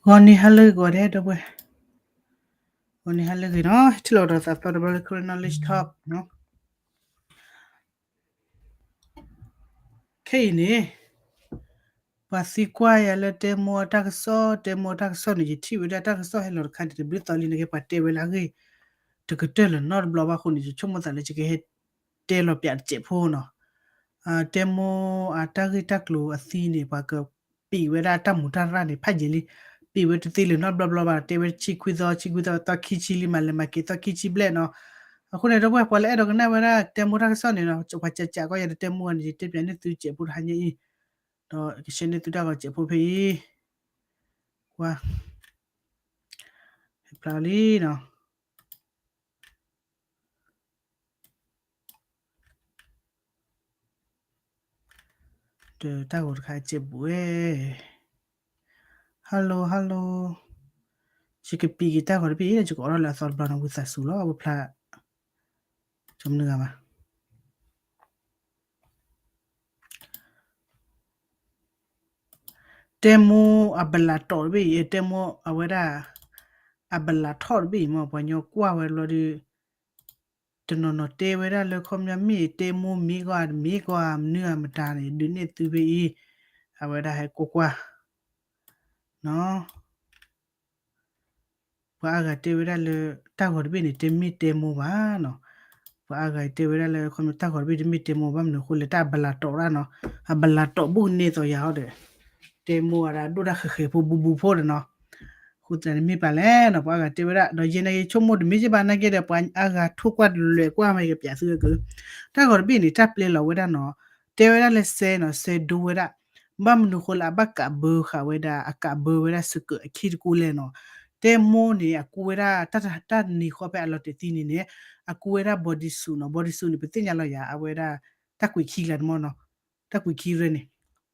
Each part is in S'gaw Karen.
ဂီၤနံၤဟါလၢအဂ့ၤ ဒီပုၢ်ဝဲၢ်, ဂီၤနံၤဟါလၢအဂ့ၤနီၤ, ထံၣ်လိာ်ဒီးသးသီတဘျီလၢ Karen Knowledge Talk နီၤ. ခဲအံၤန့ၣ် ပှၤသံကွၢ်ယၤလၢတဲမိၢ်အတၢ်ကစီၣ်, တဲမိၢ်အတၢ်ကစီၣ်န့ၣ် ယထံၣ်ဝဲဒၣ်တၢ်ကစီၣ်ဟဲလီၤတခါန့ၣ် တဘျုးသီလံန့ၣ်က့ ပှၤတဲဝဲလၢအဂ့ၢ် တကတၢၢ်လၢၤနီတဘျီဘၣ်အဃိန့ၣ် ယဆိကမိၣ်သးလၢယကဟဲတဲလီၤပၠးတစဲးဖိနီၤ. တဲမိၢ်အတၢ်ဂ့ၢ်တၢ်ကျိၤအသံန့ၣ် ပှၤကပံာ်ဝဲဒၣ်တၢ်မူးတၢ်ရၣ်န့ၣ် ဖးယံာ်လံ, ပံာ်ဝဲတသ့လၢၤနီတဘျီဘၣ်, တဲဝဲဆံခွံသီ, ဆံခွံသီ, သီခံဆံလံမး, လဲၤမၤက့ၤသီခံဆံဘျဲၣ်နီၤ. အဃိန့ၣ် ဒီပုၢ်ဝဲၢ် ပှၤလၢအဲၣ်ဒိးကနၣ်ဝဲဒၣ်တဲမိၢ်တၢ်ကစီၣ်န့ၣ်နီၤ, ပှၤကကးကီယၤဒီးတဲမိၢ်န့ၣ် ယတဲပၠးန့ၢ်သုစဲးဖိတဟါညါအံၤ, ဒီးကဆှၢန့ၢ်သုတၢ်ဂီၤစဲးဖိဖဲအံၤ, ကွၢ်, ဟဲဖျါလံနီၤ. တၢ်ဂီၤတခါစဲးဘူးဝဲ, hello hello, ယကပံာ်က့ၤတၢ်ဂီၤတဘ့ၣ်အံၤဒီး ယကအိးထီၣ်လၢအသီတဘျီန့ၣ် ဝံသးစူၤလီၤ, ဝံဖျါ, မနုၤဂၤဘၣ်. တဲမိၢ်အဘလးတီၣ်တဘ့ၣ်အံၤ, တဲမိၢ်အဝဲဒၣ် အဘလးထီၣ်တဘ့ၣ်အံၤမ့ၢ် ပှၤညီကွၢ်ဝဲတဘျီဒီး တနီၤနီၤတဲဝဲဒၣ်လၢ ခီပညီမ့ၢ်တဲမိၢ်မ့ၢ်ကွၢ် မ့ၢ်ကွၢ်မနုၤအမတၤန့ၣ် ဒုးနဲၣ်သုဖဲအံၤ, အဝဲဒၣ်ဟဲကွၢ်ကွၢ်နီၤ. ပှၤအါဂၤတဲဝဲဒၣ်လၢ တၢ်ဂီၤတဘ့ၣ်န့ၣ် တမ့ၢ်တဲမိၢ်ဘၣ်နီၤ. ပှၤအါဂၤတဲဝဲဒၣ်လၢ ခီပညီတၢ်ဂီၤတဘ့ၣ်တမ့ၢ်တဲမိၢ်ဘၣ်, မနုၤအဃိလဲၣ် တၢ်အဘလးတီၣ်ဒၣ်နီၤ, အဘလးတီၣ်ဘူးကန့ၢ်သိးယၤဟီဒီး တဲမိၢ်ဝဲဒၣ်ဒိၣ်တၢ်ဃဲၤဃဲၤဖိဘူးဘူးဖိဒီးနီၤ. အဃိသတးန့ၣ်မ့ၢ်ပာ်လဲၣ်နီၤ, ပှၤအါဂၤတဲဝဲဒၣ်, ဒီးယဲနာ်က့ဆိကမိၣ်တမ့ၢ်က့ဘၣ်နာ်က့ဒီး ပှၤအါဂၤထိၣ်ကွၢ်တလွဲၢ်ကွၢ်မ့ၢ်ကပၠးသုက, တၢ်ဂီၤတဘ့ၣ်န့ၣ် တၢ်ပျဲလီၤဝဲဒၣ်နီၤ, တဲဝဲဒၣ်လၢစဲနီၤ, စဲဒိဝဲဒၣ် ဘၣ်မနုၤဃိလၢအဘၣ်ကးဘၢဃာ်ဝဲဒၣ်, အကးဘၢဝဲဒၣ်စကၢးအခံတကူလဲၣ်နီၤ. တဲမိၢ်န့ၣ် အကူဝဲဒၣ် တၢ်နံၤဃီဖဲအလီၤတဲာ်သံန့ၣ်န့ၣ် အကူဝဲဒၣ် body suit နီၤ, body suit န့ၣ် ပသ့ၣ်ညါလီၤယၤ အဝဲဒၣ် တၢ်ကွံာ်ခံကျါတမီၢ်နီၤ, တၢ်ကွံာ်ခံရဲန့ၣ်,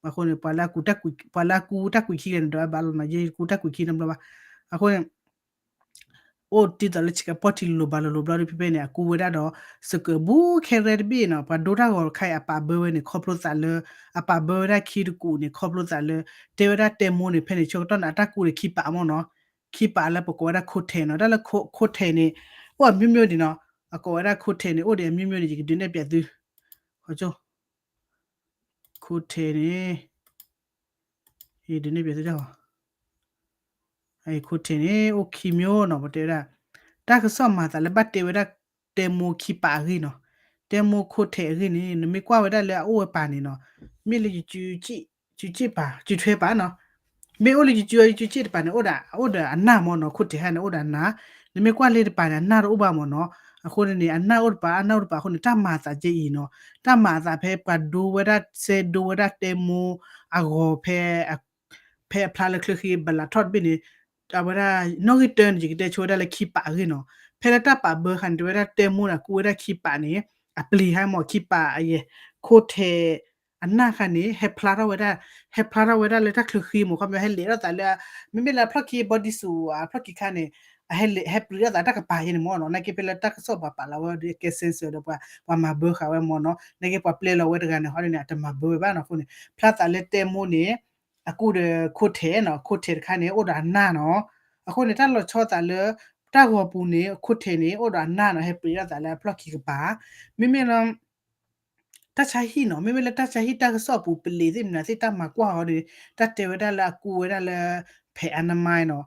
အဃိန့ၣ် ပှၤလၢအကူတၢ်ကွံာ်ခံကျါန့ၣ် ဒီးအဘၣ်လီၤနီၤ, ယကူတၢ်ကွံာ်ခံနီတဘျီဘၣ်, အဃိန့ၣ် အိၣ်တ့ၢ်သးလၢဆ့ကၤပီၣ်ထံလိၤဘၣ်လိၤလိၤဘျီဒီး ဖဲဖဲန့ၣ် အကူဝဲဒၣ်ဒီး စကၢးဘူးခဲရဲတဘ့ၣ်နီၤ, ပှၤဒိတၢ်ဂီၤတခါအံၤ အပာ်ဘၢဝဲန့ၣ် ခီဖျိသးလၢ အပာ်ဘၢဝဲဒၣ်ခံတကူန့ၣ် ခီဖျိသးလၢ တဲဝဲဒၣ်တဲမိၢ်န့ၣ် ဖဲန့ၣ်ဆၢကတီၢ်န့ၣ် အတၢ်ကူန့ၣ်ခံပာ်မ့ၢ်နီၤ, ခံပာ်လၢပကိးဝဲဒၣ် coat နီၤ, တၢ်လၢ coat န့ၣ် အိၣ်အမျိုးမျိုးန့ၣ်နီၤ, အကိးဝဲဒၣ် coat န့ၣ် အိၣ်ဒီးအမျိုးမျိုးန့ၣ် ယကဒုးနဲၣ်ပၠးသု, ခီ coat န့ၣ် ယဒုးနဲၣ်ပၠးသုတၢ်ဂီၤ, coat န့ၣ် အိၣ်ခံမျိုးနီၤ, ပတဲဝဲဒၣ် တၢ်ကစီၣ်မၤသးလၢဘၣ်တဲဝဲဒၣ် တဲမိၢ်ခံပာ်အဂ့ၢ်နီၤ, တဲမိၢ် coat အဂ့ၢ်န့ၣ် နမ့ၢ်ကွၢ်ဝဲဒၣ်လၢအအိၣ်ဝဲပာ်န့ၣ်နီၤ, မ့ၢ်လၢ ယစုပာ်, စုထွဲပာ်နီၤ, မ့ၢ်အိၣ်လၢယစုပာ် ယစုပာ်တပာ်န့ၣ် အိၣ်ဒီး အိၣ်ဒီးအနၢ်မ့ၢ်နီၤ, coat ဟဲန့ၣ် အိၣ်ဒီးအနၢ်, နမ့ၢ်ကွၢ်လၢတပာ်န့ၣ် အနၢ်တအိၣ်ဘၣ်မ့ၢ်နီၤ, အဃိန့ၣ်န့ၣ် အနၢ်အိၣ်တပာ် အနၢ်အိၣ်တပာ်အဃိန့ၣ် တၢ်မၤအသးကဲအံၤနီၤ, တၢ်မၤအသးဖဲပှၤဒိဝဲဒၣ် စဲဒိဝဲဒၣ်တဲမိၢ်အဂီၤဖဲ ဖဲအဖျါလၢချၢဃံ ဘလးထီၣ်တဘ့ၣ်န့ၣ်, အဝဲဒၣ် နီၣ်ဂံၢ်တၢန့ၣ် ယကတဲဆိဝဲဒၣ်လၢခံပာ်အဂ့ၢ်နီၤ, ဖဲလၢတၢ်ပာ်ဘၢဃာ်န့ၣ် တဲဝဲဒၣ်တဲမိၢ်န့ၣ် အကူဝဲဒၣ်ခံပာ်န့ၣ်, အပျံၤဟဲမ့ၢ်ခံပာ်အယဲၢ်, coat အနၢ်ဃာ်န့ၣ် ဟဲဖျါထီၣ်ဝဲဒၣ်, ဟဲဖျါထီၣ်ဝဲဒၣ်လၢတၢ်ချၢဃံမ့ၢ် ခီပညီဟဲလဲၤထီၣ်သးလၢ, မ့မ့ၢ်လၢအဖျီၣ်ခံ body suit အဖျီၣ်ခံခါန့ၣ် အဟဲလဲၤ ဟဲပျံၤထီၣ်သးတၢ်ကပၤယဲၢ်န့ၣ်မ့ၢ်နီၤ, နာ်က့ဖဲလၢတၢ်ကစီၣ်ပှၤပာ်လီၤဝဲဒီး ကဲ censor ဒီးပှၤ ပှၤမၤဘၢဃာ်ဝဲမ့ၢ်နီၤ, နာ်က့ပှၤပျဲလီၤဝဲတဂၤန့ၣ် ဟီဒ်န့ၣ် အတမၤဘၢဝဲဘၣ်နီၤ, အဃိန့ၣ် ဖျါသးလၢတဲမိၢ်န့ၣ် အကူဒီး coat နီၤ, coat တခါန့ၣ် အိၣ်ဒီးအနၢ်နီၤ, အဃိန့ၣ် တၢ်လီၤဆီသးလၢ တၢ်ဂီၤပူၤန့ၣ် coat န့ၣ် အိၣ်ဒီးအနၢ်နီၤ, ဟဲပျံၤထီၣ်သးလၢအဖျီၣ်ခံကပၤ, မ့မ့ၢ်လၢ တၢ်ဆါဟံၣ်နီၤ, မ့မ့ၢ်လၢတၢ်ဆါဟံၣ်တၢ်ကစီၣ်အပူၤ ပလံးသ့ၣ်မနုၤသ့ၣ် တၢ်မၤကွၢ်အီၤဒီး တၢ်တဲဝဲဒၣ်လၢအကူဝဲဒၣ်လၢ ဖဲး အနမါနီၤ,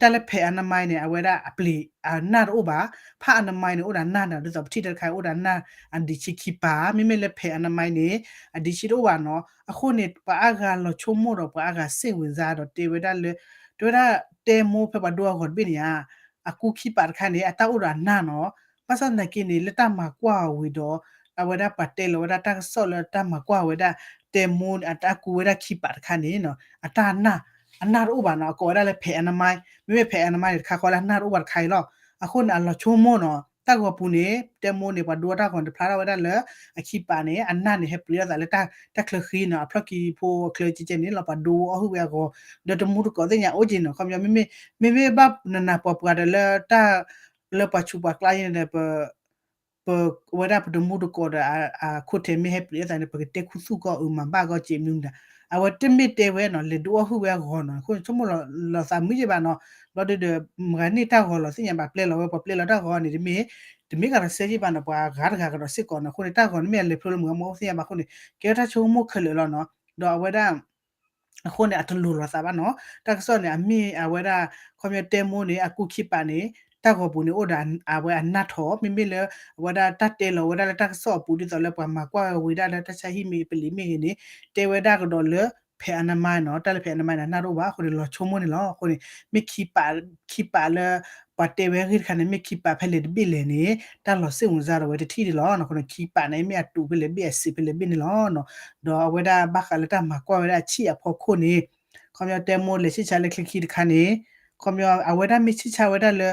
တၢ်လၢဖဲး အနမါန့ၣ် အဝဲဒၣ်အပျံၤ အနၢ်တအိၣ်ဘၣ်, ဖဲး အနမါန့ၣ် အိၣ်ဒီးအနၢ်နီၤ, ဒ်သိးပထံၣ်တၢ်တခါ အိၣ်ဒီးအနၢ်အဒံးဆံခံပၤ, မ့မ့ၢ်လၢဖဲး အနမါန့ၣ် အဒံးဆံတအိၣ်ဘၣ်နီၤ, အဃိန့ၣ် ပှၤအါဂၤလီၤဆိကမိၣ်ဒီး ပှၤအါဂၤစ့ၣ်ဝံၤစါဒီး တဲဝဲဒၣ်လၢ တဲဝဲဒၣ်တဲမိၢ်ဖဲပှၤဒိအဂီၤတဘ့ၣ်န့ၣ်ဧါ အကူခံပာ်တခါန့ၣ် အတၢ်အိၣ်ဒီးအနၢ်နီၤ, ဘၣ်ဆၣ်သနာ်က့န့ၣ် လၢတၢ်မၤကွၢ်အီၤဝံၤဒီး အဝဲဒၣ်ပှၤတဲလီၤဝဲဒၣ်တၢ်ကစီၣ်လၢတၢ်မၤကွၢ်ဝဲဒၣ် တဲမိၢ်အတၢ်ကူဝဲဒၣ်ခံပာ်တခါန့ၣ်နီၤ, အတၢ်အနၢ် အနၢ်တအိၣ်ဘၣ်နီၤ, အကိးဝဲဒၣ်လၢဖဲး အနမါ, မ့မ့ၢ်ဖဲး အနမါန့ၣ် တခါဃီလၢအနၢ်တအိၣ်ဘၣ်တခါအံၤလီၤ, အဃိန့ၣ် အလီၤဆိကမိၣ်နီၤ, တၢ်ဂီၤပူၤန့ၣ် တဲမိၢ်န့ၣ် ပှၤဒိတၢ်ဂီၤန့ၣ် တဖျါထီၣ်ဝဲဒၣ်လၢ အခံပာ်န့ၣ် အနၢ်န့ၣ် ဟဲပျံၤထီၣ်သးလၢတၢ်ချၢဃံနီၤ, အဖျီၣ်ခံဖိအချၢကဲကဲန့ၣ်လီၤ, ပှၤဒိအီၣ်ဟုၣ်ဝဲအဂီၤ, ဒီးတမူတကိးသ့ၣ်ညါအိၣ်က့နီၤ, ခီပညီ မ့မ့ၢ် မ့မ့ၢ်ဘၣ်နနၢ်ပှၤပှၤဒီးလၢတၢ် လၢပှၤဆူးပှၤကျါန့ၣ်ဒီး ပ ပဝဲဒၣ်ပတမူတကိးဒီး အ အ coat မ့ၢ်ဟဲပျံၤအသးန့ၣ် ပကတဲခူသူၣ်ကီၢ်အုးမၤဘၣ်ကီၢ်စ့မနုၤမတၤ, အ အဝဲတမ့ၢ်တဲဝဲနီၤ လဲၤဒုးအီၣ်ဟုၣ်ဝဲအဂီၤနီၤ အဃိန့ၣ် ဆိကမိၣ်လီၤသးမုာ်ယဲၢ်ဘၣ်နီၤ, ဘျီဒုဒီး မဂၤန့ၢ်တၢ်ဂီၤလီၤသ့ၣ်ညါဘၣ် ပျဲလီၤဝဲ ပှၤပျဲလီၤတၢ်ဂီၤန့ၣ် တမ့ၢ် တမ့ၢ်ကဒီးစဲယဲၢ်ဘၣ်နီၤ ပှၤဂၤတဂၤကဒီးစ့ၢ်ကီးနီၤ, အဃိန့ၣ် တၢ်ဂီၤန့ၣ်မ့ၢ်အလဲၤဖျိလၢမုာ်ဂၤမ့ၢ်အိၣ်သ့ၣ်ညါဘၣ်အဃိန့ၣ် ကဲထီၣ်တၢ်ဆိကမိၣ်ခဲလၢာ်လီၤနီၤ, ဒီးအဝဲဒၣ် အဃိန့ၣ် အတလိၤလိာ်သးဘၣ်နီၤ, တၢ်ကစီၣ်န့ၣ် အမ့ၢ်အဝဲဒၣ် ခီပညီတဲမိၢ်န့ၣ် အကူခံပာ်န့ၣ် တၢ်ဂီၤပူၤန့ၣ် အိၣ်ဒီးအဝဲအနၢ်ထီၣ် မ့မ့ၢ်လၢ အဝဲဒၣ်တၢ်တဲလီၤဝဲဒၣ်လၢတၢ်ကစီၣ်အပူၤ ဒ်သိးလၢပှၤမၤကွၢ်ဝဲဒၣ်လၢတၢ်ဆါဟံၣ်မ့ၢ်ပလံးမ့ၢ်ဂ့ၤန့ၣ် တဲဝဲဒၣ်ကဒီးလၢ ဖဲအနမါနီၤ, တၢ်လၢဖဲအနမါန့ၣ် အနၢ်တအိၣ်ဘၣ်အဃိန့ၣ် လီၤဆိကမိၣ်န့ၣ်လီၤ, အဃိန့ၣ် မ့ၢ်ခံပာ် ခံပာ်လၢ ပှၤတဲဝဲအဂ့ၢ်တခါန့ၣ် မ့ၢ်ခံပာ်ဖဲလဲၣ်တဘ့ၣ်လဲၣ်န့ၣ် တၢ်လီၤစိတ်ဝင်စားဒီးဝဲတထံၣ်ဒံးလီၤနီၤ, အဃိန့ၣ် ခံပာ်န့ၣ် မ့ၢ်အတူးဖဲလဲၣ်တဘ့ၣ်အစံးဖဲလဲၣ်တဘ့ၣ်န့ၣ်လီၤနီၤ, ဒီးအဝဲဒၣ်ဘၣ်ဃးလၢတၢ်မၤကွၢ်ဝဲဒၣ်အဆံၣ်အဖီခိၣ်န့ၣ် ခီပညီတဲမိၢ်လဲၤဆံၣ်ဆါလၢချံခံတခါန့ၣ် ခီပညီအဝဲဒၣ်မ့ၢ်ဆံၣ်ဆါဝဲဒၣ်လၢ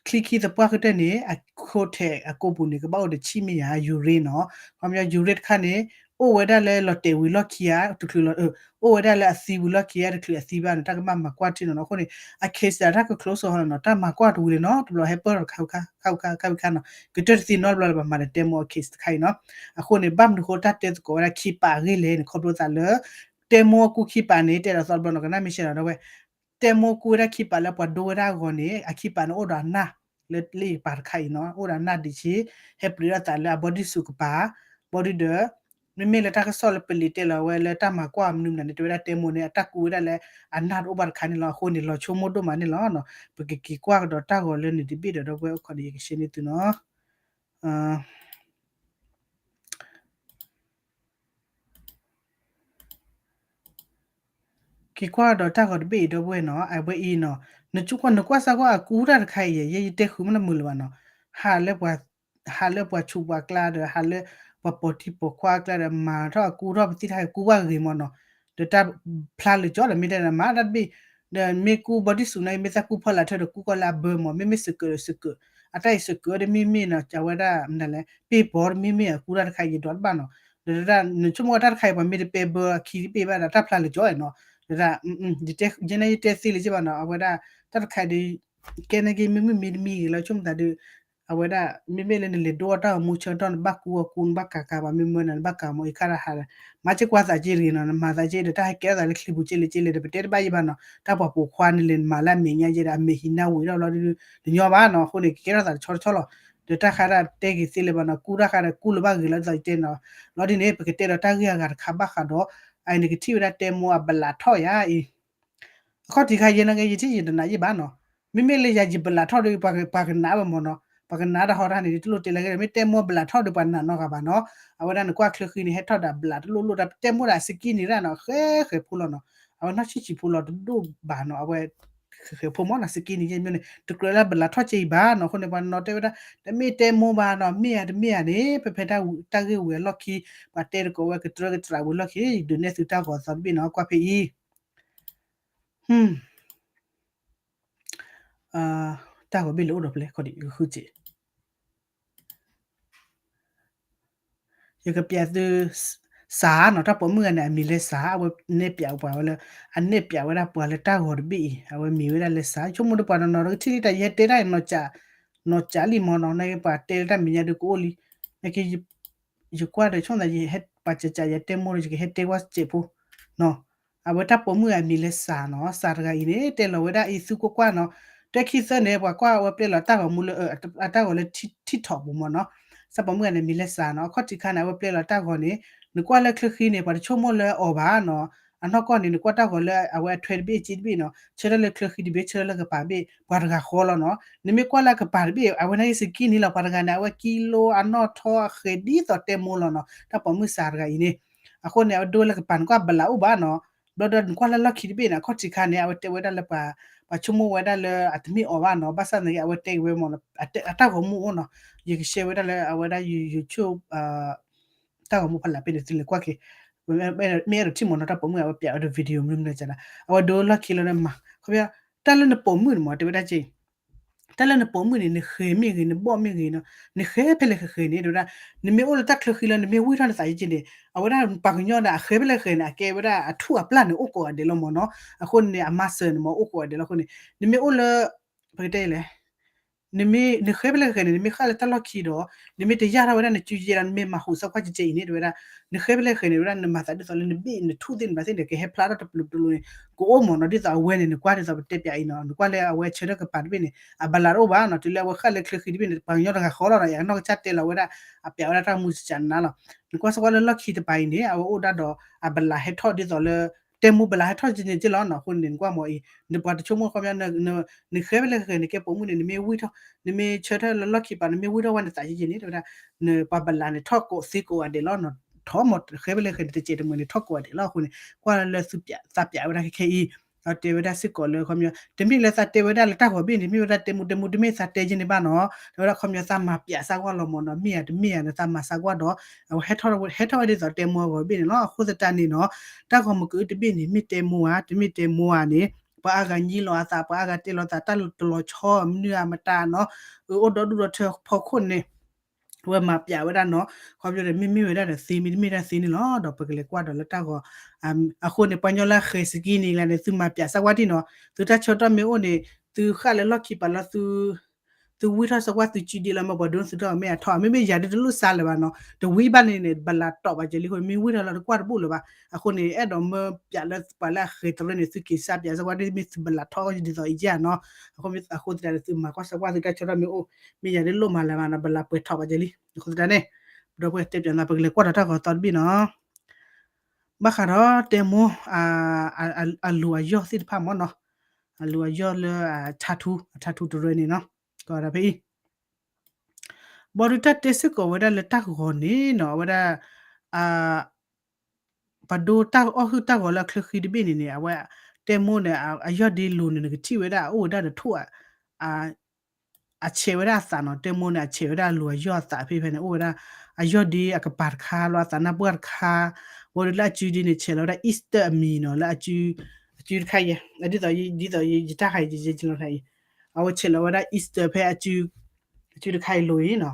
ချံခံသပှၢ်ကတၢၢ်န့ၣ် အခိၣ်ထဲးအကိာ်ပူၤန့ၣ် ကဘၣ်အိၣ်ဒီးဆံၣ်မ့ၢ်ယၤ urine နီၤ, ခီပညီ urine တခါန့ၣ် အိၣ်ဝဲဒၣ်လၢလီၤတဲာ်ဝံၤလီၢ်ခံဧါ တချုးလီၤ အိၣ်ဝဲဒၣ်လၢအသံဝံၤလီၢ်ခံဧါ တချုးအသံဘၣ်န့ၣ် တၢ်ကဘၣ်မၤကွၢ်ထံနီၤနီၤ, အဃိန့ၣ် အ case တၢ်က close ဟီနီၤနီၤ, တၢ်မၤကွၢ်တဝံၤလၢၤနီၤ, တဘျီဟဲပၢၢ်ထီၣ်တခါခါခါခါခါနီၤ, ကတၢၢ်တသ့နီတဘျီလၢၤ ပမၤဒီးတဲမိၢ်အ case တခါအံၤနီၤ, အဃိန့ၣ် ဘၣ်မနုၤဃိတၢ်တဲသကိးဝဲဒၣ်ခံပာ်အဂ့ၢ်လဲၣ်န့ၣ် ခီဖျိသးလၢ တဲမိၢ်အကူခံပာ်န့ၣ် တဲဒ်သိးတဘျီနီၤ ကနၣ်မ့ၢ်ရှဲလီၤဒီးဝဲ တဲမိၢ်ကူဝဲဒၣ်ခံပာ်လၢပှၤဒိဝဲဒၣ်အဂီၢ်န့ၣ် အခံပာ်န့ၣ်အိၣ်ဒီးအနၢ် လၢလၢယကပၤတခါအံၤနီၤ, အိၣ်ဒီးအနၢ်ဒံးဆံး ဟဲပျံၤထီၣ်သးလၢအ body suit ကပၤ, body ဒီး မ့မ့ၢ်လၢတၢ်ကစီၣ်လၢပလံၤတဲလီၤဝဲလၢတၢ်မၤကွၢ်မနုၤမနုၤန့ၣ် တဲဝဲဒၣ်တဲမိၢ်န့ၣ် အတၢ်ကူဝဲဒၣ်လၢအနၢ်တအိၣ်ဘၣ်တခါန့ၣ်လီၤ, အဃိန့ၣ် လီၤဆိကမိၣ်ဒိၣ်မးန့ၣ်လီၤနီၤ, ပကက့ၤကွၢ်ကဒီးတၢ်ဂီၤလၢန့ၣ်တဘ့ၣ်ဒီး ဒီပုၢ်ဝဲၢ်အိၣ်ခိးန့ၣ် ယကရှဲန့ၢ်သုနီၤ က့ၤကွၢ်ဒီးတၢ်ဂီၤတဘ့ၣ်အံၤ ဒီပုၢ်ဝဲၢ်နီၤ, အဝဲအံၤနီၤ, နကွၢ် နကွၢ်စၢ်ကွၢ်အကူတၢ်တခါအံၤ ယဲယတဲဃုာ်မ့ၢ်တမုာ်လၢၤဘၣ်နီၤ, ဟးလၢပှၤ ဟးလၢပှၤဆူးပှၤကျါဒီး ဟးလၢပှၤပိာ်ထံပိာ်ခွါအကျါဒီး မၤထီၣ်အကူထီၣ်ပသံတခါအံၤ ကူဘၣ်ဂ့ၤမးနီၤ, ဒီးတၢ်ဖျါလၢာ်ကၠီဒီး မ့ၢ်တဲမၤတၢ်တဘ့ၣ်, ဒီးမ့ၢ်ကူ body suit န့ၣ် မ့ၢ်သးကူဖီလာ်ထၢဒီး ကူကီၢ်လၢအဘၢမး, မ့မ့ၢ်စကၢးဒီးစကၢး, အတၢ်အံၤစကၢးဒီးမ့မ့ၢ်နီၤ အဝဲဒၣ်မနုၤလဲၣ် ပ့ၢ်ပီၤတမ့မ့ၢ်အကူတၢ်တခါအံၤ ယဒွးတဘၣ်နီၤ, ဒီးနဆိကမိၣ်တၢ်တခါအံၤ ပှၤမ့ၢ်တပဲဘၢအခံတဘ့ၣ်ဘၣ်ဒီး တၢ်ဖျါလၢာ်ကၠီနီၤ, ဒီး ယဲန့ၣ်ယတဲသ့လၢၤဘၣ်နီၤ အဝဲဒၣ် တၢ်တခါအံၤဒီး ကဲန့ၣ်က့ၤ မ့မ့ၢ်မ့ၢ်တမံၤဂ့ၤလီၤ ဆိကမိၣ်သးဒီး အဝဲဒၣ် မ့မ့ၢ်လၢနလဲၤဒိအီၣ်တၢ်ဂီၤမူဆၢကတီၢ် နဘၣ်ကူအီၤကူ နဘၣ်ကၤကၤဘၣ် မ့ၢ်မၢနၤ နဘၣ်ကၤမီၤ ယခါဒီးဟး မၤစ့ၢ်ကွၢ်သးက့တဂ့ၤနီၤ, နမၤသးက့ဒီး တၢ်ဟဲကဲထီၣ်သးလၢချံပူၤက့လၢက့လဲၣ်ဒီး ပတဲတဘၣ်ယဲၢ်ဘၣ်နီၤ, တၢ်ပှၤပိာ်ခွါန့ၣ်လဲၣ် နမၤလၢအမဲာ်ညါက့ဒီး အမဲာ်ဟံးနၢ်ဝံၤထီၣ်ဘျီဒုး တညီဘၣ်နီၤ, အဃိန့ၣ် ကကဲထီၣ်သးတဆီတဆီလီၤ, ဒီးတၢ်ခါဒၣ်တဲက့ၤသ့လၢၤဘၣ်နီၤ, ကူတဘၣ်ဃးဒီး ကူလၢၤဘၣ်ဂ့ၤလီၤ ဒ်သိးယတဲနီၤ, လီၤဒ်န့ၣ် ပကတဲဒီးတၢ်ဂ့ၢ်အဂၤတခါဘၣ်ဃးဒီး အအံၤန့ၣ်ကထံၣ်ဝဲဒၣ်တဲမိၢ်အဘလးထီၣ်ယါအံၤ အခီၣ်ထံးခါယဲန့ၣ်က့ ယထံၣ်ယတနာ်ယဲၢ်ဘၣ်နီၤ, မ့မ့ၢ်လၢယၤယဘလးထီၣ်ဒီး ပှၤကနာ်ဝဲမးနီၤ, ပှၤကနာ်တၢ်ဟီတၢ်န့ၣ် တလိၣ်တဲလၢၤဂ့ၤဒီး မ့ၢ်တဲမိၢ်ဘလးထီၣ်ဒီး ပှၤနာ်နီတဂၤဘၣ်နီၤ, အဝဲဒၣ်နကွၢ်ချၢဃံန့ၣ် ဟဲထီၣ်ဒီးဘလးတလိၣ်လိၣ် တၢ်တဲမိၢ်ဒီးအစကံန့ၣ်ဒၣ်နီၤ ဃဲဃဲဖိလီၤနီၤ, အဝဲနီၣ်ဆံၣ်ဆံၣ်ဖိလီၤတဒိၣ်ဘၣ်နီၤ, အဝဲ ဃဲဃဲဖိမးနီၤ စကံန့ၣ်ယဲၢ်မ့ၢ်န့ၣ် တကြၢးလၢဘလးထီၣ်က့အံၤဘၣ်နီၤ, အဃိန့ၣ် ပှၤနီၤတဲဝဲဒၣ် တမ့ၢ်တဲမိၢ်ဘၣ်နီၤ, မ့ၢ်ဧါတမ့ၢ်ဧါန့ၣ် ဖဲဖဲတၢ်ဂ့ၢ်ဝံၤအလီၢ်ခံ ပှၤတဲတကိးဝဲကတြၢကတြးဝံၤလီၢ်ခံ ယဒုးနဲၣ်သုတၢ်ဂီၤသီတဘ့ၣ်နီၤ, ကွၢ်ဖဲအံၤ တၢ်ဂီၤဘ့ၣ်လဲၤအိၣ်ဒီးဖဲလဲၣ် ခီဒံး ယကဃုစ့ၢ် ယကပျးသု စးနီၤ, တၢ်ပိာ်မုၣ်ဂၤန့ၣ် အမံၤလၢစး, အဝဲနဲၣ်ပျးပှၤဝဲလၢ အနဲၣ်ပျးဝဲဒၣ်ပှၤလၢတၢ်ဂီၤတဘ့ၣ်အံၤ အဝဲမံၤဝဲဒၣ်လၢစး, ဆိကမိၣ်ဒီးပှၤနီၤနီၤကထံၣ်လံတၢ် ယဟဲတဲတၢ်အံၤ နီၤစးလံမးနီၤ, နကပှၤတဲလၢတၢ်မဲာ်ညါဒုးကအိၣ်လံ, နက ယကွၢ်ဒီးဆိကမိၣ်သး ယဟဲပှၤစးစး ယတဲမိၢ်ဒီး ယကဟဲတဲကွၢ်စဲးဖိနီၤ, အဝဲတၢ်ပိာ်မုၣ်ဂၤအမံၤလၢစးနီၤ, စးတဂၤအံၤန့ၣ် တဲလီၤဝဲဒၣ်အံၤသုကွၢ်ကွၢ်နီၤ, တၢ်ခံသၢန့ၣ် ပှၤကွၢ်အဝဲပျဲလီၤတၢ်ဂီၤမူလၢ အတၢ်ဂီၤလၢထံထီၣ်ပူၤမးနီၤ, စးပိာ်မုၣ်ဂၤန့ၣ် မံၤလၢစးနီၤ, အခီၣ်ထံးခါန့ၣ် အဝဲပျဲလီၤတၢ်ဂီၤန့ၣ် နကွၢ်လၢချၢဃံန့ၣ် ပှၤတဆိကမိၣ်လၢအီၤဘၣ်နီၤ, အနီၢ်ကီၢ်န့ၣ် နကွၢ်တၢ်ဂီၤလၢအဝဲအထွဲတဘ့ၣ်အစ့တဘ့ၣ်နီၤ, ဆၢထၢၣ်လၢချၢဃံတဘ့ၣ် ဆၢထၢၣ်လၢကပၤတဘ့ၣ် ပှၤတဂၤဃီလီၤနီၤ, နမ့ၢ်ကွၢ်လၢကပၤတဘ့ၣ် အဝဲန့ၣ်စကံန့ၣ်လီၤ, ပှၤတဂၤန့ၣ် အဝဲကံလိအနီၢ်ထီအဃဲၤဒ်သိးတဲမိၢ်လီၤနီၤ, တၢ်ပိာ်မုၣ်စးတဂၤအံၤန့ၣ်, အဃိန့ၣ် အဝဲဒိလၢကပၤ နကွၢ်ဘလးအိၣ်ဘၣ်နီၤ, ဘျီဒီးနကွၢ်လၢလီၢ်ခံတဘ့ၣ်န့ၣ် အခီၣ်ထံးခါန့ၣ် အဝဲတဲဝဲဒၣ်လၢပှၤ ပှၤဆိကမိၣ်ဝဲဒၣ်လၢအတမ့ၢ်အီၤဘၣ်နီၤ, ဘၣ်ဆၣ်သနာ်က့ အဝဲတဲက့ၤဝဲမး အတၢ်ဂီၤမူအိၣ်နီၤ, ယကရှဲဝဲဒၣ်လၢအဝဲဒၣ် YouTube တၢ်ဂီၤမူဖီလာ်ဖဲန့ၣ် သုလဲၤကွၢ်က့ၤ, မ့ၢ်အဲၣ်ဒိးထံၣ်မးနီၤ တၢ်ပိာ်မုၣ်အဝဲပျးဝဲဒီး video မနုၤမနုၤကဒၣ်, အဝဲဒိလီၢ်ခံလီၤန့ၣ်မး, ခီပညီ တၢ်လၢနပိာ်မုၣ်န့ၣ်မး တဲဝဲဒၣ်က့ တၢ်လၢနပိာ်မုၣ်န့ၣ် နဃဲၤမ့ၢ်ဂ့ၤ နဘီၣ်မ့ၢ်ဂ့ၤနီၤ, နဃဲၤဖဲလဲၣ်ဃဲၤဃဲၤန့ၣ် တဲဝဲဒၣ်, နမ့ၢ်အိၣ်လၢတၢ်ချၢဃံလၢ နမ့ၢ်ဝံၢ်ထီၣ်နသးယက့န့ၣ် အဝဲဒၣ်ပှၤကညီဒီး အဃဲၤဖဲလဲၣ်ဃဲၤန့ၣ် အကဲဝဲဒၣ်အထူၣ်အပျၢ်န့ၣ် အိၣ်ကိးဂၤဒဲးလီၤမးနီၤ, အဃိန့ၣ် အမၤစၢၤန့ၣ်မး အိၣ်ကိးဂၤဒဲးလီၤအဃိန့ၣ် နမ့ၢ်အိၣ်လၢ ပကတဲလဲၣ် နမ့ၢ်နဃဲဖဲလဲၣ်ဃဲန့ၣ် နမ့ၢ်ဃၣ်လၢတၢ်လီၢ်ခံဒီး နမ့ၢ်တယၢ်ထီၣ်ဝဲဒၣ်နစုယဲလီၤ နမ့ၢ်မၤဟူးစၢ်ကွၢ်ကဲကဲအံၤန့ၣ် တဲဝဲဒၣ် နဃဲဖဲလဲၣ်ဃဲန့ၣ် တဲဝဲဒၣ် နမၤသးဒ်သိးလၢနဘ့ၣ်နထူၣ်သ့ၣ်န့ၣ်ဘၣ်သ့ၣ်န့ၣ် ကဟဲဖျါထီၣ်တပျုၤတပျုၤန့ၣ် ကအိၣ်မ့ၢ်နီၤ ဒ်သိးအဝဲန့ၣ် နကွၢ်ဒ်သိးပတဲပၠးအံၤနီၤ နကွၢ်လၢအဝဲဆၢထၢၣ်ကပၤတဘ့ၣ်န့ၣ် အဘလးတအိၣ်ဘၣ်နီၤ တုၤလၢအဝဲဃၣ်လၢချၢဃံတဘ့ၣ်န့ၣ် ပှၤကညီတဂၤဃီလီၤနီၤ ယကနီၢ်ကစၢ်တဲလီၤဝဲဒၣ် အပၠးဝဲဒၣ်တၢ်မူစၢ်နၤလီၤ နကွၢ်စၢ်ကွၢ်လၢလီၢ်ခံတပၤအံၤန့ၣ် အဝဲအိၣ်ဒၣ်ဒီး အဘလးဟဲထီၣ်ဒ်သိးလၢ တဲမိၢ်ဘလးဟဲထီၣ်ကဲန့ၣ်ကဲလီၤနီၤ အဃိန့ၣ် နကွၢ်မ့ၢ်အံၤ နပှၤတဆိကမိၣ်ခီပညီ နဃဲဖဲလဲၣ်ဃဲန့ၣ် ကဲပိာ်မုၣ်န့ၣ် နမ့ၢ်ဝံၣ်ထီၣ် နမ့ၢ်ဆၢထၢၣ်လၢလီၢ်ခံပၤ နမ့ၢ်ဝံၣ်ထီၣ်ဝဲနသးယဲယဲန့ၣ် တဲဝဲဒၣ် နပှၤဘလးန့ၣ် ထီၣ်ကိးသ့ကိးဂၤဒဲးလီၤနီၤ ထီၣ်မ့ၢ်ဃဲဖဲလဲၣ်ဃဲန့ၣ် တကဲးတမှဲၤန့ၣ် ထီၣ်ကိးဂၤဒဲးလီၤအဃိန့ၣ် ကွၢ်လၢသုပၠးသးပၠးဝဲဒၣ်ခဲခဲအံၤ ဒီးတဲဝဲဒၣ်စ့ၢ်ကီးလၢခီပညီ တမ့ၢ်လၢသးတဲဝဲဒၣ်လၢတၢ်ဂီၤဘ့ၣ်န့ၣ် မ့ၢ်ဝဲဒၣ်တဲမိၢ်တဲမိၢ်တမ့ၢ်သးတဲယဲန့ၣ်ဘၣ်နီၤ တဲဝဲဒၣ်ခီပညီသးမၤပၠးစၢ်ကွၢ်လီၤမ့ၢ်နီၤ မ့ၢ်ဧါတမ့ၢ်ဧါန့ၣ် သးမၤစၢ်ကွၢ်ဒီး အဝဲဟဲထီၣ်ဝဲဒ်သိးတဲမိၢ်အဂီၤဘ့ၣ်န့ၣ်လီၤ အဃိသတးန့ၣ်နီၤ တၢ်ဂီၤမုၢ်ကအုတဘ့ၣ်န့ၣ် မ့ၢ်တဲမိၢ်ဧါ တမ့ၢ်တဲမိၢ်ဧါန့ၣ် ပှၤအါဂၤညံလိာ်အသး ပှၤအါဂၤတဲလိာ်သး တၢ်လီၤဆီမနုၤအမတၤနီၤ အအိၣ်ဒီဒူၣ်ဒီထၢဖီခိၣ်န့ၣ် အဝဲမၤပၠးဝဲဒၣ်နီၤ ခီပညီန့ၣ် မ့မ့ၢ်ဝဲဒၣ်ဒီးသ့ မ့တမ့ၢ်ဒၣ်သ့န့ၣ်လီၤ ဒီးပကလဲၤကွၢ်ဒီးလၢတၢ်ဂီၤ အဃိန့ၣ် ပှၤကညီလၢအဃဲၤစကံန့ၣ်လၢန့ၣ် သုမၤပၠးစၢ်ကွၢ်တံၢ်နီၤ သုတၢ်ဆၢကတီၢ်မ့ၢ်အိၣ်န့ၣ် သုဃၣ်လၢလီၢ်ခံပၤလၢ သုဝံၣ်ထီၣ်စၢ်ကွၢ်သုစုဒ့လီၤ မ့ၢ်ပှၤဒိသုထီၣ်မ့ၢ်အထီၣ် မ့မ့ၢ်ယၤဒ်တလိၣ်စါလၢၤဘၣ်နီၤ တဝံၣ်ဘၣ်န့ၣ်န့ၣ် ဘလးတီၣ်ဘၣ်ကဲလံအဃိန့ၣ် မ့ၢ်ဝံၣ်ထီၣ်လီၤတကွၢ်တဘူၣ်လၢၤဘၣ် အဃိန့ၣ် အဲၣ်ဒိးမၢပၠးလၢပှၤလၢအဃဲၤတရၢန့ၣ် သုက့ၤစါပၠးစၢ်ကွၢ်ဒ်မ့ၢ်သုဘလးထီၣ်ဒ်သိးအံၤယဲၢ်နီၤ အဃိသတးန့ၣ် သုမၤကွၢ်စၢ်ကွၢ်သုတၢ်ဆၢကတီၢ်မ့ၢ်အိၣ် မ့ၢ်ယၤဒ်လိၣ်မၤလၢၤဘၣ်နီၤ ဘလးပှဲၤထီၣ်ဘၣ်ကဲလံ အဃိသတးန့ၣ် ဒီပုၢ်ဝဲၢ်တဲပၠးနၤ ပကလဲၤကွၢ်ဒီးတၢ်ဂီၤသီတဘ့ၣ်နီၤ ဘၣ်ဃးဒီးတဲမိၢ် အလူၤအယီၢ်သ့ၣ်တဖၣ်မ့ၢ်နီၤ အလူၤအယီၢ်လၢ tattoo အ tattoo တရၢန့ၣ်နီၤ ကဒီးဖဲအံၤ ဘၣ်ဒီးတၢ်တဲစ့ၢ်ကီးဝဲဒၣ်လၢတၢ်ဂီၤန့ၣ်နီၤ အဝဲဒၣ် ပှၤဒိတၢ်အီၣ်ဟုၣ်တၢ်ဂီၤလၢအချၢဃံတဘ့ၣ်န့ၣ်န့ၣ် အဝဲတဲမိၢ်န့ၣ် အယီၢ်ဒ့လိၤန့ၣ် နကထံၣ်ဝဲဒၣ်အအိၣ်ဝဲဒၣ်ဒီးထိၣ် အဆဲးဝဲဒၣ်အသးနီၤ တဲမိၢ်န့ၣ် အဆဲးဝဲဒၣ်အလူၤအယီၢ်အသးဖဲဖဲန့ၣ် အိၣ်ဝဲဒၣ် အယီၢ်ဒ့အကပၤတခါ ဘျီအသးနၢ်ပှၢ်တခါ ဘၣ်ဒီးလၢအစုဒ့န့ၣ် ဆဲးလီၤဝဲဒၣ် Easter အမံၤနီၤ လၢ အစုတခါအံၤ ဒ်သိး ဒ်သိးယတၢ်ခါအံၤ ယယဲလီၤခါအံၤ အဝဲဆဲးလီၤဝဲဒၣ် Easter ဖဲ အစုတခါအံၤလိၤအံၤနီၤ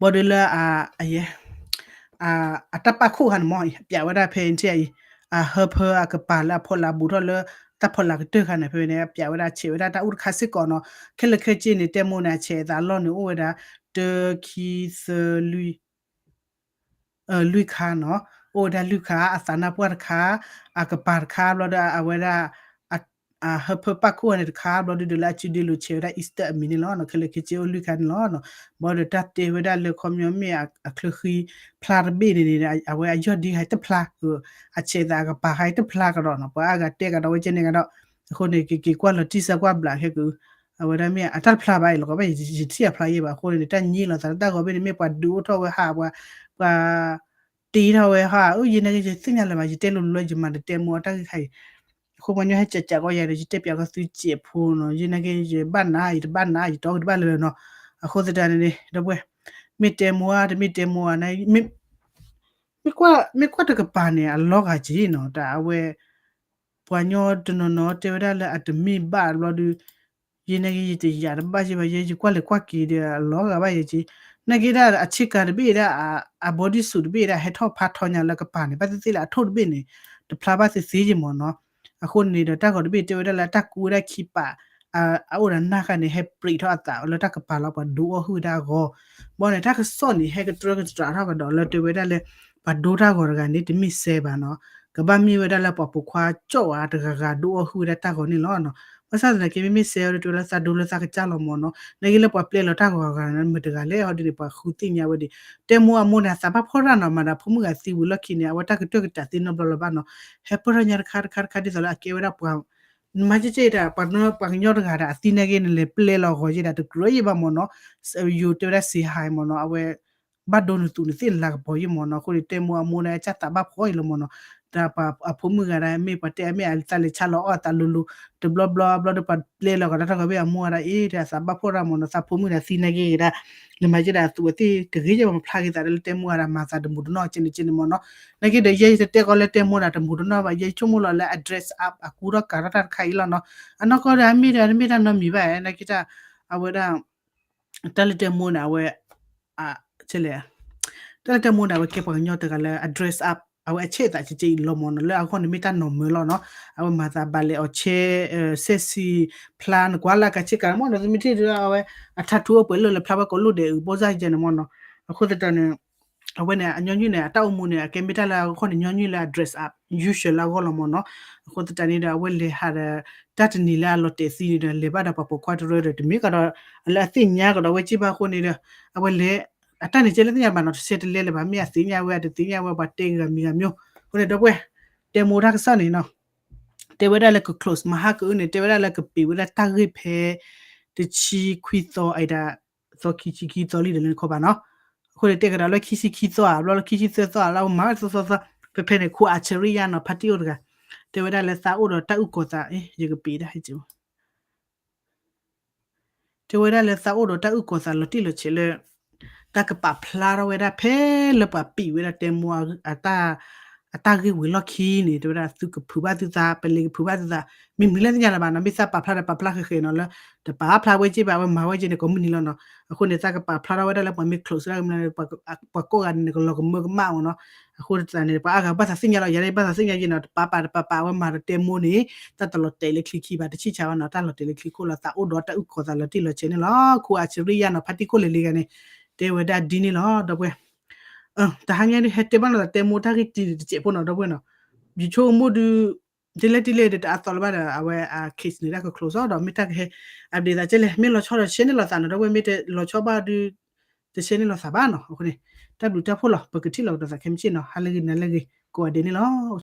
ဘၣ်ဒီးလၢ အတၢ်ပာ်ခိၣ်ခါန့ၣ်မ့ၢ် ပၠးဝဲဒၣ်ဖဲထံၣ်အံၤ အဟၢဖၢအကပၤလၢအဖီလာ်ဘူးထီၣ်လၢ တၢ်ဖီလာ်ကတၢၢ်ခါန့ၣ် ဖဲန့ၣ် ပၠးဝဲဒၣ်ဆဲးဝဲဒၣ်တၢ်အိၣ်တခါစ့ၢ်ကီးနီၤ ခဲလၢာ်ခဲဆ့န့ၣ် တဲမိၢ်န့ၣ် အဆဲးအသးအလီၢ်န့ၣ် အိၣ်ဝဲဒၣ် တၢ ခံ သၢ လွံၢ် လွံၢ်ခါနီၤ အိၣ်ဝဲဒၣ်လွံၢ်ခါ အသးနၢ်ပှၢ်တခါ အကပၤတခါ ဘျီဒီးအဝဲဒၣ် အဟၢဖၢပာ်ခိၣ်န့ၣ်တခါ ဘျီဒုးဒီးလၢအစုဒ့လိၤဆဲးဝဲဒၣ် Easter အမံၤန့ၣ်လီၤနီၤ ခဲလၢာ်ခဲဆ့အိၣ်လွံၢ်ခါန့ၣ်လီၤနီၤ ဘၣ်ဒီးတၢ်တဲဝဲဒၣ်လၢခီပညီမ့ၢ်အချၢဃံဖျါတဘ့ၣ်န့ၣ်န့ၣ် အဝဲအယီၢ်ဒ့ဟဲတဖျါ အဆဲးသးအကပၤဟဲတဖျါကဒီးနီၤ ပှၤအါဂၤတဲကဒီးဝဲကဲန့ၣ်ကဒီး အဃိန့ၣ် က့ၤက့ၤကွၢ်လီၤတံၢ်စၢ်ကွၢ်ဘျးခဲက အဝဲဒၣ်မ့ၢ်အတၢ်တဖျါဘၣ်အံၤလီၤ ကဘၣ်ယထံၣ်အဖျါယဲဘၣ် အဃိန့ၣ် တၢ်ညံလိာ်သးလၢတၢ်ဂီၤဘ့ၣ်န့ၣ် မ့ၢ်ပှၤဒုးအိၣ်ထီၣ်ဝဲဟး ပှၤ ပှၤ တ့ထီၣ်ဝဲဟး အိၣ်ယဲနာ်က့ ယသ့ၣ်ညါလၢၤဘၣ် ယတဲလိၤလိၤယမၤတတဲမိၢ်အတၢ်ဂ့ၢ်ခါအံၤ အဃိပှၤညီဟဲကးကးကီယၤဒီး ယတဲပၠးကီသုစဲးဖိနီၤ ယဲနာ်က့ ယဘၣ်နၤ ယတဘၣ်နၤ ယတီကတဘၣ်လၢၤနီၤ အဃိသတးန့ၣ်န့ၣ် ဒီပုၢ်ဝဲၢ် မ့ၢ်တဲမိၢ်ဧါ တမ့ၢ်တဲမိၢ်ဧါ မ့ၢ်ကွၢ်တကပၤန့ၣ် အလီၤဂာ်က့နီၤ တၢ်အဝဲ ပှၤညီတနီၤနီၤတဲဝဲဒၣ်လၢအတမ့ၢ်ဘၣ်ဘျီဒုး ယဲနာ်က့ ယတယာ်တဘၣ်ယဲဘၣ် ယဲယကွၢ်လဲၤကွၢ်က့ၤဒီး အလီၤဂာ်ဘၣ်ယဲက့ နာ်က့ဒၣ်အဆ့ကၤတဘ့ၣ်ဒၣ် အ body suit တဘ့ၣ်ဒၣ် ဟဲထီၣ်ဖးထီညါလၢကပၤန့ၣ် ဘၣ်သ့ၣ်သ့ၣ်လၢအထိၣ်တဘ့ၣ်န့ၣ် တဖျါဘၣ်သ့သ့ယဲမ့ၢ်နီၤ အဃိန့ၣ်ဒီးတၢ်ဂီၤတဘ့ၣ်တဲဝဲဒၣ်လၢတၢ်ကူဝဲဒၣ်ခံပာ် အအိၣ်ဒီးနၢ်ဃာ်န့ၣ် ဟဲပြံးထီၣ်အသးလၢတၢ်ကပၤလီၤ ပှၤဒုးအီၣ်ဟုၣ်ဝဲဒၣ်အဂီၢ် ဘၣ်န့ၣ် တၢ်ကစီၣ်န့ၣ် ဟဲကတြၢကတြးထီၣ်ကဒီးလၢတဲဝဲဒၣ်လၢ ပှၤဒိတၢ်ဂီၤတဂၤန့ၣ် တမ့ၢ်စဲဘၣ်နီၤ ကဘၣ်မ့ၢ်ဝဲဒၣ်လၢပှၤပိာ်ခွါကၠီၣ်ဝဲတဂၤဂၤဒုးအီၣ်ဟုၣ်ဝဲဒၣ်တၢ်ဂီၤန့ၣ်လီၤ. ဘၣ်ဆၣ်သနာ်က့ မ့မ့ၢ်စဲဝဲဒၣ်တဲဝဲလၢသးဒိလၢသးကစၢ်လီၤမ့ၢ်နီၤ နာ်က့လၢပှၤပျဲလီၤတၢ်ဂီၤဂၤန့ၣ် မတၤတဂၤလဲၣ် ဟီဒ်န့ၣ် ပှၤဃုသ့ၣ်ညါဝဲဒၣ် တဲမိၢ်အမိၢ်န့ၣ် အသးဘၣ်ဖှီၣ်ရၣ်နီၤ မၤဒီးဖိမုၣ်ဂၤသံဝံၤလီၢ်ခံန့ၣ် အဝဲတၢ်ကတၢၢ်ကတၢၢ်သ့နီတဘျီလၢၤဘၣ်နီၤ ဟဲပၢၢ်ထီၣ်ညါတခါတခါတခါဒ်သိးလၢအကဲဝဲဒၣ်ပှၤ နမၤကဲကဲဒၣ် ပှၤကညီတဂၤဒီး အသံနာ်က့န့ၣ် လဲၤပျဲလီၤဂီၤယဲဒၣ် တကြၢးယဲဘၣ်မ့ၢ်နီၤ ယိၤတဲဝဲဒၣ် စံးဟါ မ့ၢ်နီၤ အဝဲ ဘၣ်ဒိနသူးနသ့ၣ်လၤကပီၤယဲမ့ၢ်နီၤ အဃိန့ၣ် တဲမိၢ်အမိၢ်န့ၣ် အကၢ်သးဘၣ်ဖှီၣ်အံၤလီၤမ့ၢ်နီၤ ဒီးအဖိမုၣ်ဂၤဒၣ် မ့ၢ်ပှၤတဲအမ့ၢ်အသးလဲၤဆါလီၤအီၣ်အသးလိၤလိၤ တဘျီဘျီဘျီဒီးပှၤပျဲလီၤဂီၤတၢ်ထီၣ်ဂီၤဘ့ၣ်အမိၢ်ဂၤဒၣ်အံၤ ဒီးအသးဘၣ်ဖှီၣ်ရၣ်မ့ၢ်နီၤ သးဖိမုၣ်ဒီးသံနာ်က့ဂ့ၤဒၣ် နမၤကဲဒၣ်အသူးအသ့ၣ်တဂ့ၤယဲဘၣ် မၤဖျါက့ၤသးဒီးလၢတဲမိၢ်ဂၤဒၣ် မၤသးတမူးတနီၣ်ကဲန့ၣ်ကဲန့ၣ်မ့ၢ်နီၤ နာ်က့ဒီးယဲယတတဲကီးလၢတဲမိၢ်ဒၣ်တမူးတနီၣ်ဘၣ် ယဲဆိကမိၣ်လီၤလၢအ dress up အကူထီၣ်ကၤထီၣ်တၢ်တခါအံၤလီၤနီၤ အနီၢ်ကီၢ်ဒီးအမ့ၢ်ဒီးတမ့ၢ်တၢ်နီတမံၤဘၣ် နာ်က့တၢ် အဝဲဒၣ် တၢ်လၢတဲမိၢ်န့ၣ် အဝဲ လဲၣ် တၢ်လၢတဲမိၢ်န့ၣ် အဝဲကဲပှၤကညီတဂၤလၢအ dress up အဝဲအဆဲးအသးကဲကဲအံၤလီၤမၢ်နီၤ, လၢအဂီၢ်န့ၣ်မ့ၢ်တၢ်နီၢ်မၢလီၤနီၤ, အဝဲမၤသးဘၣ်လဲၤအီၤဆဲး စဲးစံၣ်ဖျါ နကွၢ်လၢအကဆ့ကၤမၢ်နီၤ, သမံထံၣ်ဒုးအဝဲ အထါထူအိၣ်ပှဲၤလၢ လဲၤဖျါဝဲကိးလိၣ်ဒဲးအုးဘိၣ်စၢ်ယဲန့ၣ်မၢ်နီၤ, အဃိသတးန့ၣ် အဝဲန့ၣ် အညီနုၢ်န့ၣ် အတၢ်အိၣ်မူန့ၣ် အကဲမ့ၢ်တၢ်လၢအဂီၢ်န့ၣ် ညီနုၢ်လၢအ dress up usual လၢအဂီၢ်လီၤမၢ်နီၤ, အဃိသတးန့ၣ်ဒီး အဝဲလဲၤဟးဒီး တၢ်တနံၤလၢအလီၤတဲာ်သံန့ၣ်ဒီး လဲၤဘၣ်ဒီးပှၤပိာ်ခွါတရၢဒီး တမ့ၢ်ကဒီး လၢအသ့ၣ်ညါကဒီးဝဲစ့ၢ်ဘၣ်အဃိန့ၣ်ဒီး အဝဲလဲၤ အတၢ်န့ၣ်ကဲလၢသ့ၣ်ညါဘၣ်နီၤ, တဆဲးတလဲလၢၤဘၣ်, မ့ၢ်အသ့ၣ်ညါဝဲ အတသ့ၣ်ညါဝဲ ပှၤတဲဂၤမံၤဂၤမံၤ, အဃိန့ၣ်ဒီပုၢ်ဝဲၢ် တဲမိၢ်တၢ်ကစီၣ်န့ၣ်နီၤ တဲဝဲဒၣ်လၢက close မဟါကအုန့ၣ် တဲဝဲဒၣ်လၢကပံာ်ဝဲဒၣ်တၢ်ဂ့ၢ်ဖဲ တဆံခွံသီ အံၤဒၣ် သီခံဆံခံသီလံဒီးလၢနခီဘၣ်နီၤ, အဃိန့ၣ်တဲကဒီးလၢခံဆံခံသီဧါ ဘျီလၢခံဆံသၢသီဧါ လၢအဝဲမၤဝဲသီသီသီ, ဖဲဖဲန့ၣ် ခိၣ်အၣ်ဆရံယါနီၤ ဖါတံၢ်အိၣ်တဂၤ တဲဝဲဒၣ်လၢသးအိၣ်ဒီးတၢ်အုၣ်ကီၤသး ယကပံာ်ဒၣ် တဲဝဲဒၣ်လၢသးအိၣ်ဒီးတၢ်အုၣ်ကီၤသးလီၤတံၢ်လီၤဆဲးလၢ တၢ်ကပာ်ဖျါထီၣ်ဝဲဒၣ်ဖဲလၢပှၤပံာ်ဝဲဒၣ်တဲမိၢ် အတၢ်ဂ့ၢ်ဝံၤလီၢ်ခံန့ၣ် တဲဝဲဒၣ်သုကဖုးဘၣ်သုသး ပလ့ၤကဖုးဘၣ်သုသး, မ့ၢ်မနုၤလဲၣ်သ့ၣ်ညါလၢၤဘၣ်နီၤ, မ့ၢ်သးပာ်ဖျါဒီးပာ်ဖျါဃဲးဃဲးနီၤ လၢ တပာ်ဖျါဝဲစ့ၢ်ဘၣ် အဝဲမၤဝဲက့ၤန့ၣ် ကိးမုၢ်နံၤလီၤနီၤ, အဃိန့ၣ် သးကပာ်ဖျါထီၣ်ဝဲဒၣ်လၢပှၤမ့ၢ် close ဒၣ်ကမျၢၢ် ပှၤကိးဂၤန့ၣ် ကလီၤကမၢကမၣ်အီၤနီၤ, အဃိသတးန့ၣ် ပှၤအါဂၤဘၣ်သးသ့ၣ်ညါလီၤ ယၤဒၣ်ဘၣ်သးသ့ၣ်ညါက့ၤနီၤ တပာ်ပာ်တပာ်ပာ် အဝဲမၤဒီးတဲမိၢ်န့ၣ် တၢ်တလီၤတဲာ်လၢချံခံဘၣ် တဆံၣ်ဆၣ်ဘၣ်နီၤ, တၢ်လီၤတဲာ်လၢချံခိၣ်လီၤ သးအိၣ်ဒီးတၢ်အုၣ်ကီၤသးလီၤတံၢ်လီၤဆဲးန့ၣ်လီၤ, ခိၣ်အၣ်ဆရံယါနီၤ ဖါတံၢ်ခိၣ်လၢာ်လံဂၤန့ၣ် တဲဝဲဒၣ်ဒ်န့ၣ်လီၤ ဒီပုၢ်ဝဲၢ် တဟါညါဒုးဟဲတဲဘၣ်လိာ်သးတဲမိၢ်တၢ်ဂ့ၢ်တံၢ်တစဲးဖိနီၤ ဒီပုၢ်ဝဲၢ်နီၤ, ယဆိကမိၣ်ဒုး ဒ်လဲၣ်ဒ်လဲၣ်ဒီးတအါသီလၢၤဘၣ်ဒီး အဝဲအ case န့ၣ် တၢ်က close အီၤဒီး မ့ၢ်တၢ်ကဟဲ update သးကဲလဲၣ် မ့ၢ်လီၤဆီဒီး share န့ၢ်လိာ်သးနီၤ ဒီပုၢ်ဝဲၢ် မ့ၢ်တလီၤဆီဘၣ်ဒုး တ share န့ၢ်လိာ်သးဘၣ်နီၤ, အဃိန့ၣ် တၢ်ဘျုးတၢ်ဖှိၣ်လီၤ ပကထံၣ်လိာ်ကဒီးသးခဲမုၢ်ဆ့ၣ်နီၤ ဟါလၢဂ့ၤနၤလၢဂ့ၤ ကိးဂၤဒဲးန့ၣ်လီၤ.